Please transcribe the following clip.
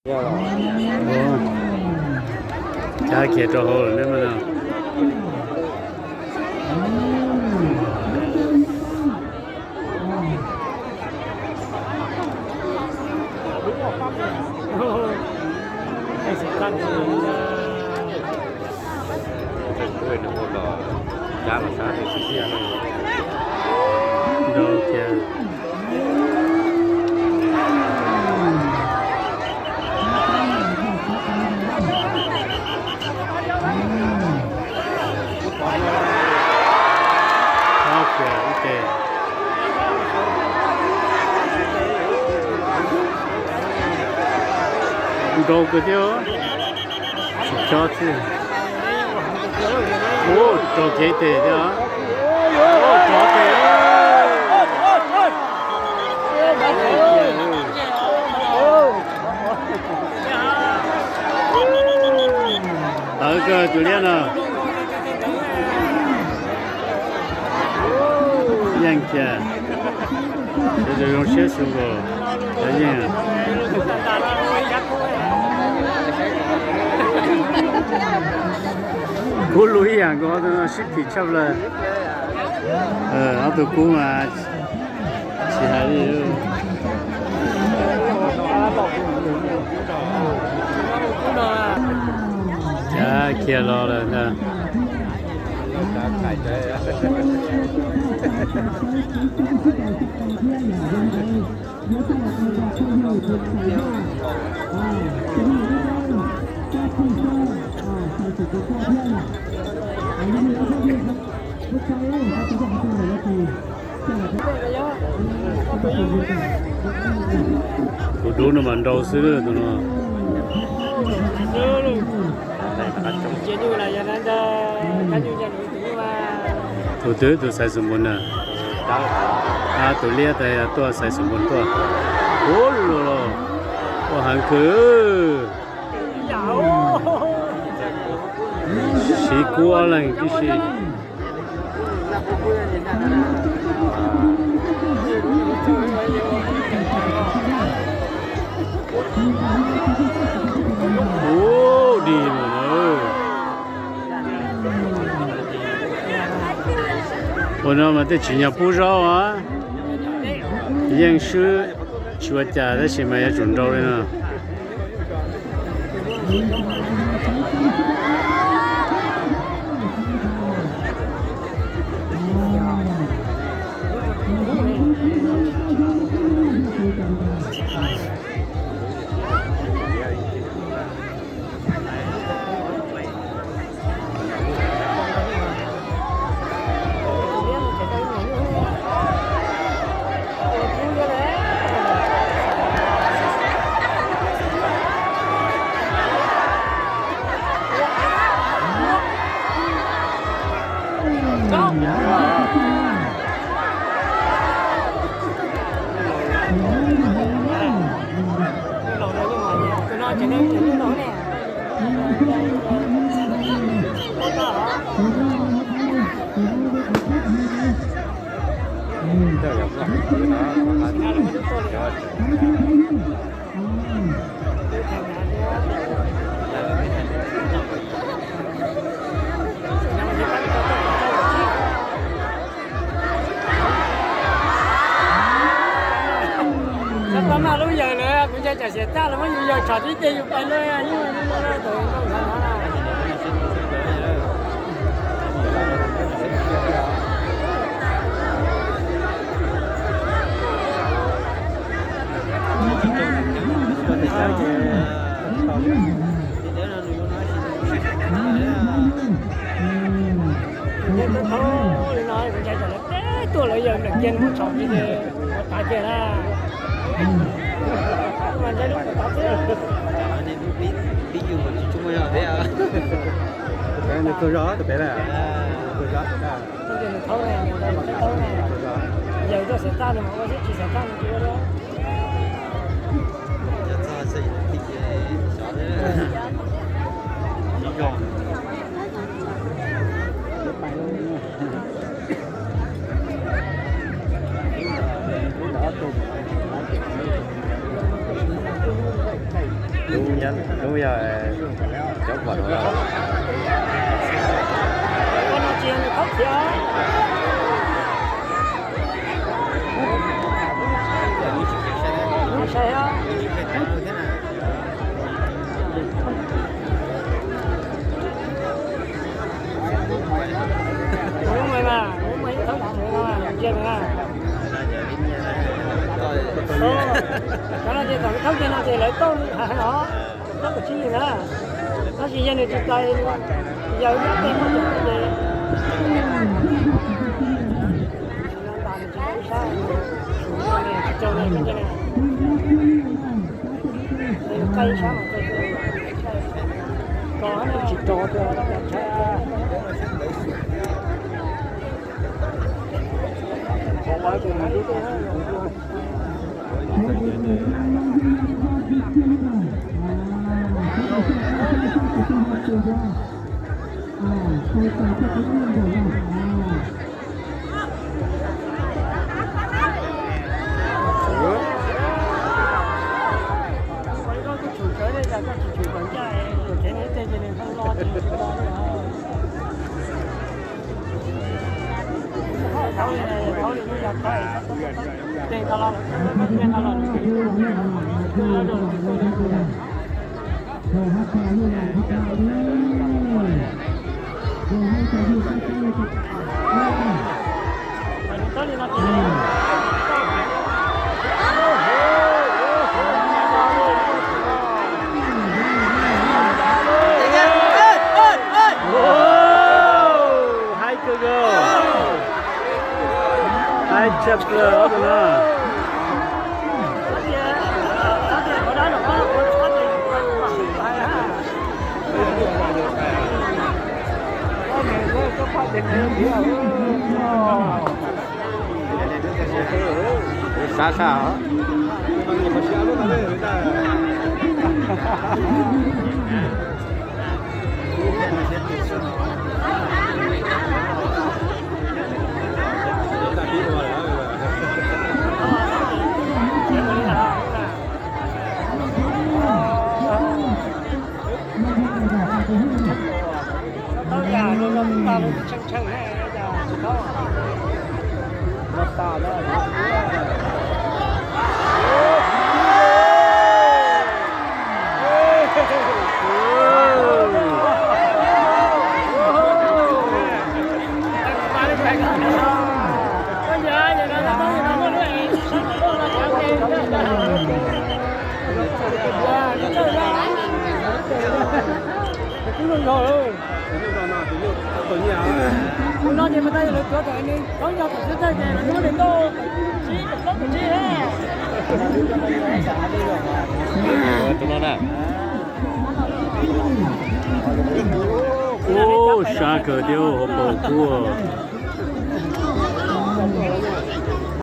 Cav kiag rau hauv lawm ne mas no. Nrau kiag. Ob kiag ib ce. Nrau kawg thiab. Tsis chob thiab. Ua rau kev tes thiab. Ua rau kev. Tawv kawg tus liab no. Yeej kiag. Sawv daws zoo siab xu nkaus. Yeej. Kub lub ib yam nkaus, ob tug no sib phim tshaj plaws. Ob tug kub mas tsis hais li. Cav kiag los lawm ntag. Tus dub no mas nrau xwb tus no. Tus twg tus xaiv xoo npun na? Tus liab tas tuaj xaiv xoo npun tuaj. Ua los, ua heev kawg. Siv kub ob leeg tib si. Ub, dig mus na. Ua no mas tej tsis nyog pub zaub, yeej swb tsis ua cas tab sis mas yuav tsum nrau li no. Tsis tau noj lub yawg lawm, kuv ntshai tsam xiam txaj los muab yus yawg tshom tib teg yus pais lawm. Li no kuv ntshai tsam lawv peb tuaj lawv yawg nram kiag muab tshom tib teg ua tav kiag na. Mas ntshai lub tav xwb. Tus pem tsaug zog, tus pem na. Tus pem na. Yawg tuaj xav txaj no mas ua xwb, tsis xav txaj no tsis ua li. Lub, lub yog cov pom no. Cov no ces thaum thauj kiag no ces lawv tauj li hais os, tauj kaum tsib li na, tab sis yog nws tsis tau, yog ib tej muaj cov ces tsis rau, tsis rau. Haib kawg, haib tshaj plaws ob tug no. Sab sab os. Tus no ces mas tas lawv tuav tom nws thaub yog tom xwb tag ces lawv muab nws tau tsib tom plaub tom tsib. Tus no na. Ub, sab kawg thiab hauv paus kub.